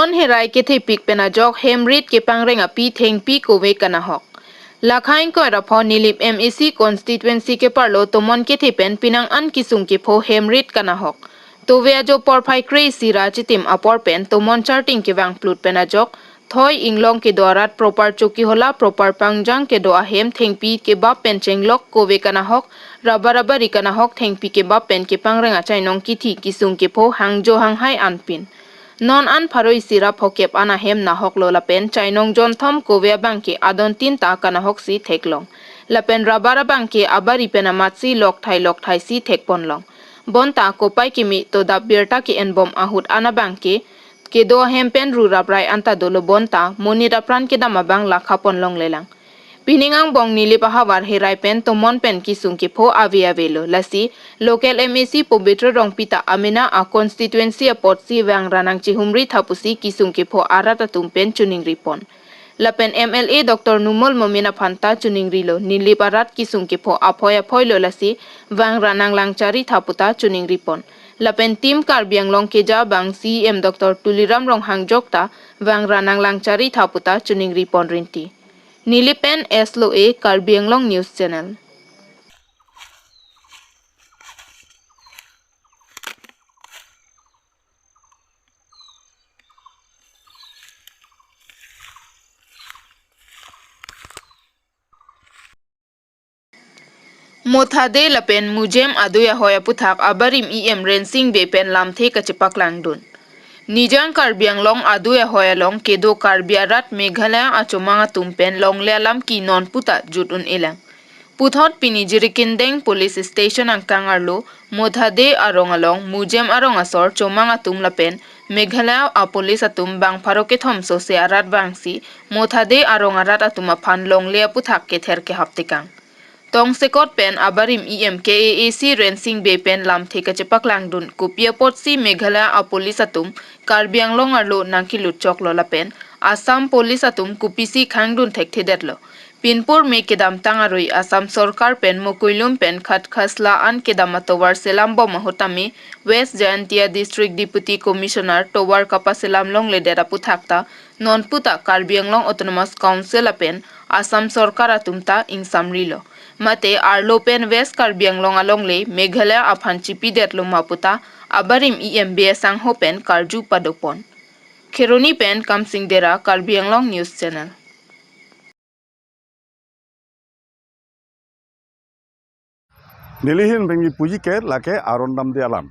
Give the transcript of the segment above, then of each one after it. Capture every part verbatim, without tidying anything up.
Non herai kethepik pen ajok hem rit kepangreng api thengpi kove kanahok. Lakha ingkoi ra pho Nilip M A C constituency keparlo tomon kethe pen penang an kesung kepho hem rit kanahok. Tove ajo porphai kre-isi ra chitim apor pen tomon charting kevang plut pen ajok, thoi inglong kedo arat proper Chokihola, proper Pangjang kedo ahem thengpi kebap pen chenglok kove kanahok, rubber abari kanahok thengpi kebap pen kepangreng achainong kithi kesung kepho hangjo hanghai anpin. Non an pharo isi ra phokep an ahem nahoklo lapen chainong jonthom kove abangke adon tin ta kanahoksi theklong. Lapen rubber abangke abari pen amatsi lokthai lokthai si thekponlong. Bonta kopai kimi to dap birta ke-enbom ahut an abangke kedo ahem pen ru raprai anta dolo bonta monit apran kedam abang lakha ponlonglelang. Pining angbong Nilip ahavar herai pen tomon pen kesung kepho ave avelo. Lasi local M A C Pobitro Rongpi ta amena a constituency apotsi vang ranang chihumri tha pusi kesung kepho arat atum pen choningri pon. Lapen M L A Doctor Numal Momin aphan ta choningrilo, Nilip arat kesung kepho aphoi aphoi lo lasi vang ranang langchari tha puta choningri pon. Lapen Team Karbi Anglong keja abang C E M Doctor Tuliram Ronghang jok ta vang ranang langchari tha puta choningri pon rinti. Nilip pen S Loe, Karbi Anglong News Channel. Mothade lapen Mujem adui ahoi aputhak abarim E M Rensing Bey pen lamthe kachepaklangdun. Nijang Karbi Anglong adui ahoi along kedo Karbi arat Meghalaya achomang atum pen longle alam ke non puta jut un-elang. Puthot pini Jirikindeng Police Station angkang arlo Mothade arong along Mujem arong asor chomang atum lapen Meghalaya a police atum bang pharo kethom sose arat vangsi Mothade arong arat atum aphan longle aputhak kether kehap tekang. Tongsekot pen abarim E M K A A C Rensing Bey pen lamthe kachepaklangdun, kopi apotsi Meghalaya a police atum Karbi Anglong arlo nangkelut choklo lapen Assam police atum kopisi khangdun thekthedetlo. Pinpur me kedamtang arui Assam sorkar pen Mokoilum pen Khatkhasla an kedam atovar selam bom ahut tame West Jaintia District Deputy Commissioner tovar kapaselam longledet aputhak ta non puta Karbi Anglong Autonomous Council lapen Assam sorkar atum ta ingsamrilo. Mate arlo pen West Karbi Anglong alongle Meghalaya aphan chipidetlo ma puta abarim E M Bey asangho pen karju padopon. Kheroni pen Kamsing Dera, Karbi Anglong News Channel. Neli ahin pen kipuji ke lake aron damde alam.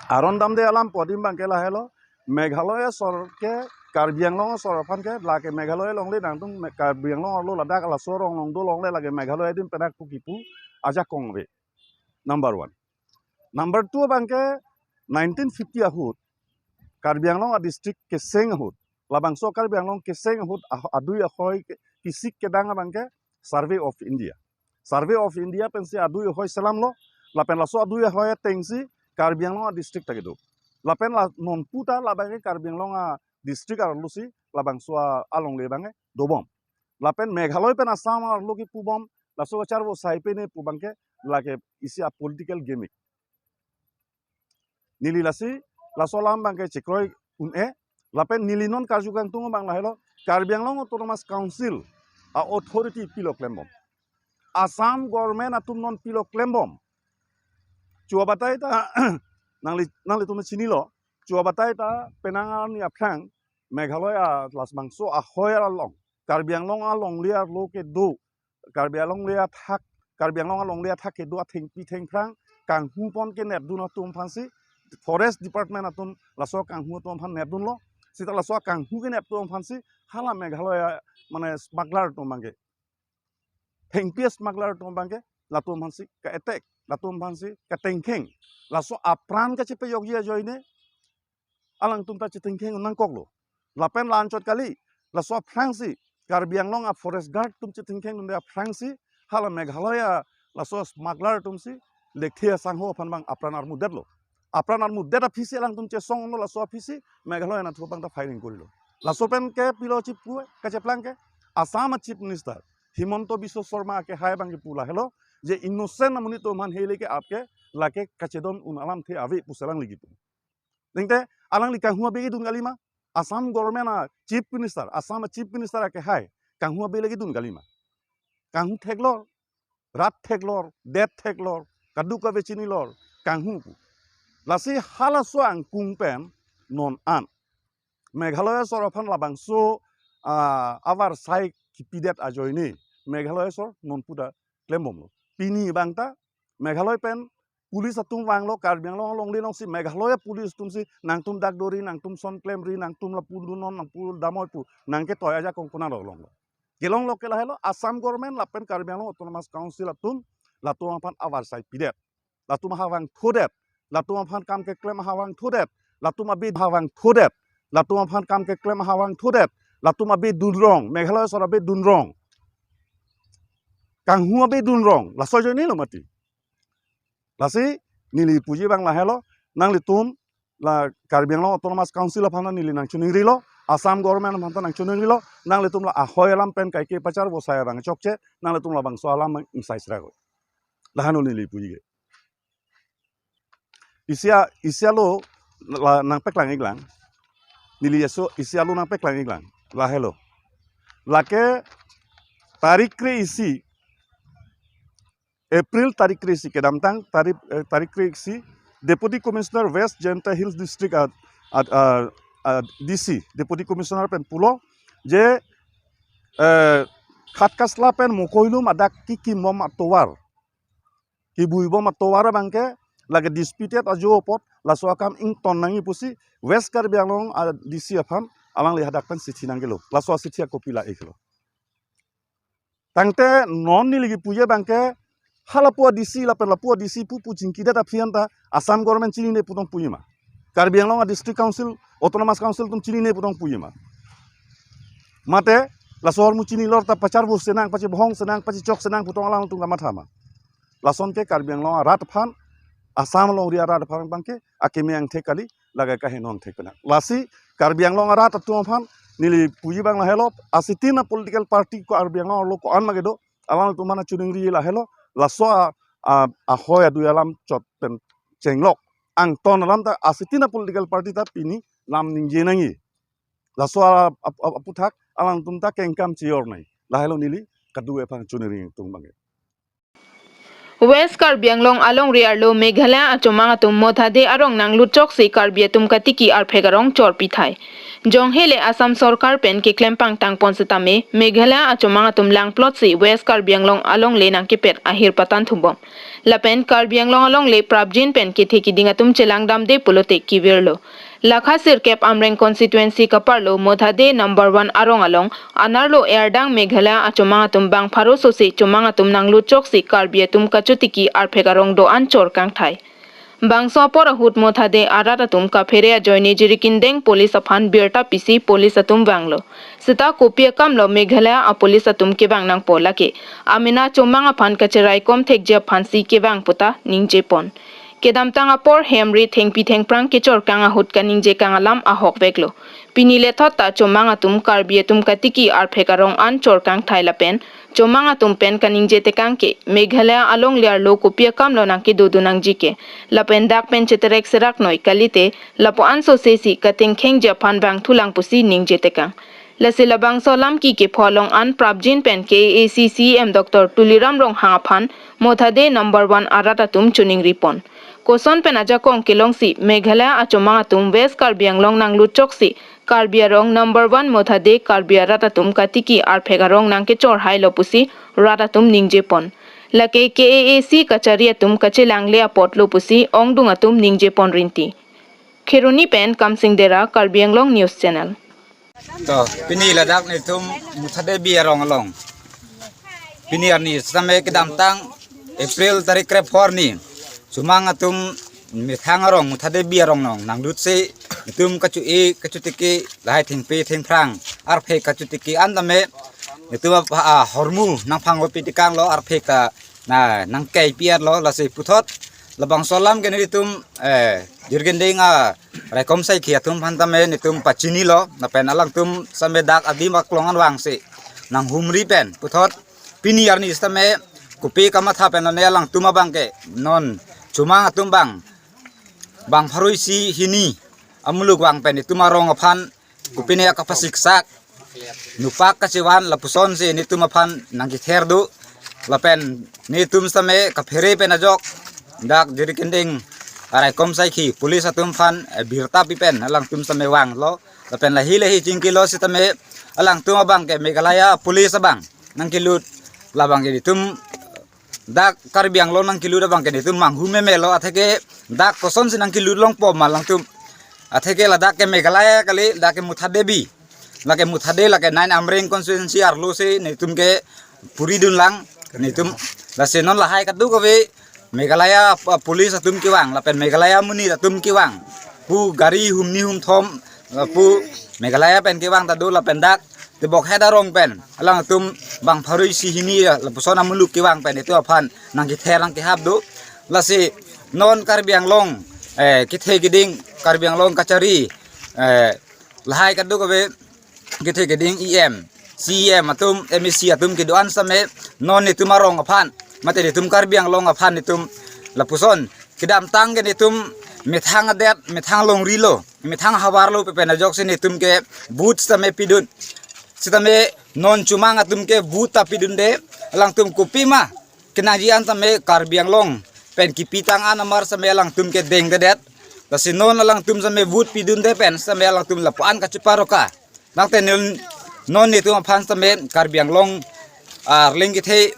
Aron damde alam pu adim abangke lahelo, Meghalaya asor ke Karbi Anglong asor aphan ke lake Meghalaya longle nangtum Me-, Karbi Anglong arlo ladak laso arong along dolongle lake Meghalaya adim pen ak pu kipu ajakong ave. Number one. Number two abangke nineteen fifty ahut Karbi Anglong a district keseng ahut, labangso Karbi Anglong keseng ahut ah-, adui ahoi ke-, kisik kedang abangke Survey of India. Survey of India pensi adui ahoi selamlo, lapen laso adui ahoi atengsi Karbi Anglong a district ta kedo. Lapen la non puta labangke Karbi Anglong a district arlosi labangso a alongle abangke dobom. Lapen Meghalaya pen Assam arlo kepubom, laso kacharvo sai pene pu abangke lake isi a political gimmick. Neli lasi laso alam abangke chekroi un-e, lapen neli non karju kangtung abang lahelo, Karbi Anglong Autonomous Council a authority pilo klembom. Assam government atum non pilo klembom. Chua batai ta nangli, nanglitum chinilo. Chua batai ta penang arni aphrang Meghalaya a labangso ahoi along, Karbi Anglong alongle arlo kedo, Karbi Anglong le athak, Karbi Anglong alongle athak kedo athengpi thengphrang kanghu pon kenepdun atum aphansi, Forest Department atum laso kanghu atum aphan nepdunlo. Seta laso kanghu kenep atum aphansi hala Meghalaya mane smuggler atum abangke, thengpi smuggler atum abangke latum aphansi ka-attack, latum aphansi katengkheng. Laso apran kachepejokji ajoine alangtum ta chetengkheng nangkoklo. Lapen la-anchot kali, laso aphrangsi Karbi Anglong a forest guard atum chetengkheng dunde aphrangsi hala Meghalaya laso smuggler atumsi lekthe asangho aphan abang apran armudetlo. Apran armudet aphisi alangtum chesonglo, laso aphisi Meghalaya anatthu abang ta firing korilo. Laso pen ke pilo chipu kacheplang ke Assam a Chief Minister Himanta Biswa Sarma ke hai abangke pu lahelo, je innocent amonit atum aphan hele ke apke lake kachedon un alamthe ave pusi alangli kipu. Tangte alangli kanghu abang dun kalima, Assam government a chief minister, Assam a chief minister ake hai, kanghu abe lagi dun kalima. Kanghu theklor, rat theklor, det theklor, kaduk kave chinilor, kanghu pu. Lasi halaso angkung pen non an Meghalaya sorkar aphan labangso, ah, avarsai kipidet ajoine Meghalaya sor non puta klembomlo. Pini bangta Meghalaya pen police atum vanglo, Karbi Anglong alongle alongsi Meghalaya police atumsi nangtum dak dori, nangtum son klemri, nangtum lapu dunnon, nangtum damoi pu nangketoi ajakong konat along lo. Kelong lo ke lahelo, Assam government lapen Karbi Anglong Autonomous Council atum latum aphan avarsai pidet. Latum ahavang thodet. Latum aphan kam keklem ahavang thodet. Latum abe ahavang thodet. Latum aphan kam keklem ahavang thodet. Latum abe dunrong. Meghalaya sor abe dunrong. Kanghu abe dunrong. Laso ajoine lo mati. Lasi neli puji abang lahelo. Nanglitum la Karbi Anglong Autonomous Council aphan neli nangchiningrilo, Assam government aphan nangchiningrilo, nanglitum la ahoi alam pen kaike pachar bosai abang chokche, nanglitum labangso alam ingsai srako. Lahenlo neli puji ke. Isi a, isi alo la nangpeklang iklang. Neli eso isi alo nangpeklang iklang. Lahelo. Lake tarik kre-isi April tarik kre-isi kedamtang tarik, eh, tarik kre-isi Deputy Commissioner West Jaintia Hills District a, a, a, a, D C, Deputy Commissioner pen pulo je, eh, Khatkasla pen Mokoilum adak kikimom atovar, kibuibom atovar abangke lake disputed ajo apot laso akam ington nangji pusi West Karbi Anglong a D C aphan alangli hadak pen chithi nangkelo. Laso chithi a copy la-iklo. Tangte non neli kipuji abangke halapu a D C lapen lapu a D C pu pu chingkidet aphi anta Assam government chinine pu tong pujima. Karbi Anglong a District Council, Autonomous Council atum chinine pu tong pujima. Mate laso ahormu chinilor ta pachar bus senang, pachibohong senang, pachichok senang pu tong alangtum kamatha ma. Lason ke Karbi Anglong arat aphan, Assam alongri arat aphan abangke akeme angthek kali, lake kaheno angthek pena. Lasi Karbi Anglong arat atum aphan neli puji abang lahelo, asitin a political party ko Karbi Anglong arlo ko-an ma kedo, alangtum aphan chuningri lahelo, laso a, a, ahoi adui alam chot pen chenglok. Angton alam ta asitin a political party ta pini lam ningje nangji. Laso a, a, a, aputhak alangtum ta kengkam chior nai. Lahelo neli kadokave aphan chuningri tung abangke. West Karbi Anglong alongri arlo Meghalaya achomang atum Motha Dey arong nanglut choksi Karbi atum katiki arphek arong chorpi thai. Jonghe le Assam sorkar pen keklem pangtang pon setame Meghalaya achomang atum langplotsi West Karbi Anglong alongle nangkepet ahir patan thumbom. Lapen Karbi Anglong alongle prapjin pen kethe kiding atum chelangdamde pulote kivirlo. Lakha sirkep Amreng constituency kaparlo Motha Dey number one arong along, anerlo erdang Meghalaya achomang atum bang pharo sose chomang atum nanglut choksi Karbi atum kachotiki arphek arong do-an chor kangthai. Bangso apor ahut Motha Dey arat atum kaphere ajoine jirikindeng police aphan birta pisi police atum vanglo. Seta kopi akamlo Meghalaya a police atum kevang nangpo lake amena chomang aphan kacheraikom thekji aphansi kevang puta ningje pon. Kedamtang apor hem ri thengpi thengphrang kechor kang ahut kaningje kang alam ahok veklo. Pini lethot ta chomang atum Karbi atum katiki arphek arong an chor kangthai lapen chomang atum pen kaningje tekang ke Meghalaya alongle arlo kopi akamlo nangkedodun nangji ke. Lapen dak pen cheterek serak noi kalite lapu-an sosesi katengkhengji aphan vangthulang pusi ningje tekang. Lasi labangso alam ki kepho along an prapjin pen K A A C C E M Doctor Tuliram Ronghang aphan Motha Dey number one arat atum chuningri pon. Koson pen ajakong kelongsi Meghalaya achomang atum West Karbi Anglong nanglut choksi Karbi arong number one Motha Dey Karbi arat atum katiki arphek arong nangkechor hailo pusi rat atum ningje pon. Lake K A A C kachari atum kachelangle apotlo pusi ongdung atum ningje pon rinti. Kheroni pen Kamsing Dera, Karbi Anglong News Channel. To, pini ladak netum Motha Dey arong along. Pini arni setame kedamtang April tarik kre-pho arni. Chomang atum methang arong Motha Dey arong along nanglutsi netum kachu-e kachotiki lahai thengpi thengphrang arphek kachotiki an tame netum a, a, ahormu nangphang opi tekanglo arphek ta na nangkei piatlo lasi puthot labangso alam ke netum, eh, jirikindeng a raikom saikhi atum aphan tame netum pachinilo lapen alangtum same dak adim aklong an vangsi nanghumri pen puthot pini arni setame kopi kamatha pen ne alangtum abangke non chomang atum bang bang pharo isi hini amuluk vang pen netum arong aphan Kopine akapasiksak, nupak kachevan lapusonsi netum aphan nangkether do. Lapen netum sitame kaphere pen ajok dak Jirikinding araikom saikhi police atum aphan, eh, birta pi pen alangtum sitame vanglo. Lapen lahi lahi chingkilo sitame alangtum abang ke Meghalaya police abang nangkelut, labang ke netum dak Karbi Anglong nangkelut abang ke netum manghu memelo, atheke dak kosonsi nangkelut longpo ma alangtum. Atheke ladak ke Meghalaya kali, dak ke Muthade bi. Lake Muthade, lake nine Amreng constituency arlo si netum ke puri dunlang netum. Lasi non lahai kadokave Meghalaya, ah, police atum kevang, lapen Meghalaya monit atum kevang. Pu gari humni humthom, ah, pu Meghalaya pen kevang ta do, lapen dak Tebokhet arong pen alangtum bang pharo isi hini, ah, lapuson amuluk kevang pen itum aphan nangkether nangkehap do. Lasi non Karbi Anglong, eh, kethe keding, Karbi Anglong kachari, eh, lahai kadokave kethe keding E M, C E M atum, M A C atum kedo-an sitame non netum arong aphan, mate netum Karbi Anglong aphan netum lapuson kedamtang ke netum methang adet, methang longri lo, methang havar lo pu pen ajoksi netum ke vote sitame pidun. Sitame non chomang atum ke vote ta pidunde, alangtum kopima kenangji an sitame Karbi Anglong pen kipitang an amar sitame alangtum ke dengdedet. Lasi non alangtum sitame vote pidunde pen sitame alangtum lapu-an kacheparoka. Nangte nel-, non netum aphan sitame Karbi Anglong, ah, arleng kethe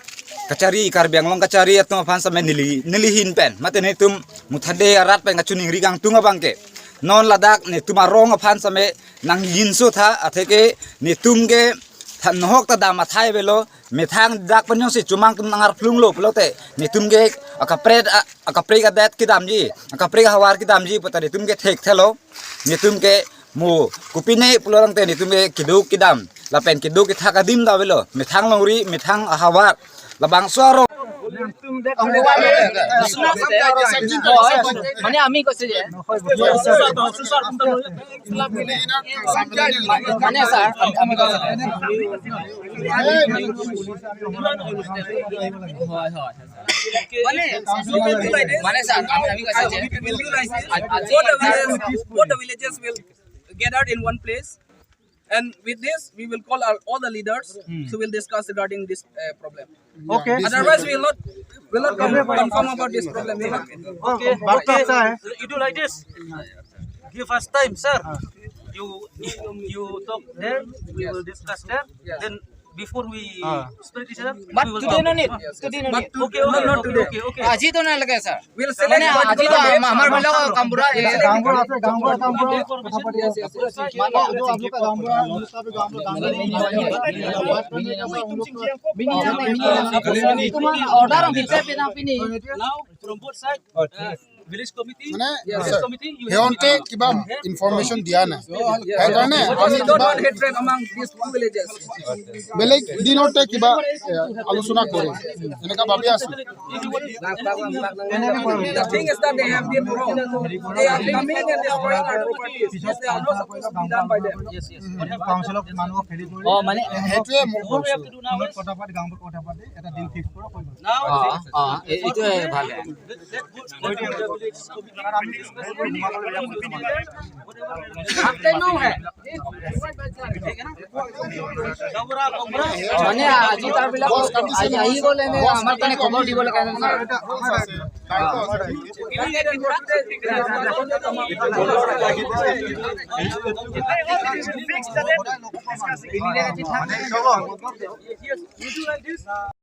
kachari, Karbi Anglong kachari atum aphan sitame neli, neli ahin pen, mate netum Muthade arat pen kachiningri kangtung abang ke, non ladak netum arong aphan sitame nangjinso tha, atheke netum ke tha nohok ta dam athai avelo, methang dak pen jongsi chomang atum nangarphlunglo pulote netum ke akaprek a-, akaprek adet kedamji, akaprek ahavar kedamji pu ta netum ke thekthelo. Netum ke mo kopine pulo tangte netum ke keduk kedam lapen keduk kethak adim ta avelo, methang longri, methang ahavar, labangso arong. মানে আমি কৈছো যে, মানে ছাৰ, আমি, আমি কৈছো যে, হয়, হয়, হয়, ছাৰ। মানে, মানে ছাৰ, আমি, আমি কৈছো যে, আজি, আজি Both the villages, both the villages will gathered in one place, and with this, we will call our, all the leaders, Hmm. so we'll discuss regarding this, uh, problem. Okay. Otherwise, we will not, will not con-, confirm about this problem. Okay, okay. You do like this. Give us time, sir. You, you talk there, we will discuss there. Yes. Then before we Ah. speak each other, But we will today talk. No need. Yes, yes. Today no need. Okay, okay, okay, okay, okay. আজি তো নালাগে, sir. We'll মানে select আজি তো আমাৰ বিলাক কামবোৰা, এই গাঁওবুঢ়া আছে, গাঁওবুঢ়া, গাঁওবুঢ়া কথা পাতি আছে। মানে আপোনালোকে গাঁওবুঢ়া, আপোনালোকে গাঁওবুঢ়া, গাঁওবুঢ়া। Order ang bisa pinang pini. Now, from both sides, uh, village committee, মানে, village committee, you have সিহঁতে কিবা information দিয়া নাই। Yes. সেইকাৰণে So, আমি we don't কিবা want hatred among these two villages. বেলেগ দিনতে কিবা, এ, আলোচনা কৰিম, এনেকা ভাবি আছো। The thing is that they have been wrong. They are coming and destroying our properties. They are not supposed to be done by them. Yes, yes. What have কাউন্সিলক মানুহক হেৰি কৰি অ, মানে, সেইটোৱে মই কৈছো। What we have to do now is কথা পাতি, গাঁওবুঢ়াৰ কথা পাতি এটা দিন ফিক্স কৰা হৈ গ'ল। Now, অ, অ, এই-, এইটোৱে ভাল হয়। Let, let go to the village committee. মানে আজি তাৰ বিলাক আজি আহি গ'ল, এনে আমাৰ কাৰণে খবৰ দিব লাগে, ছাৰ।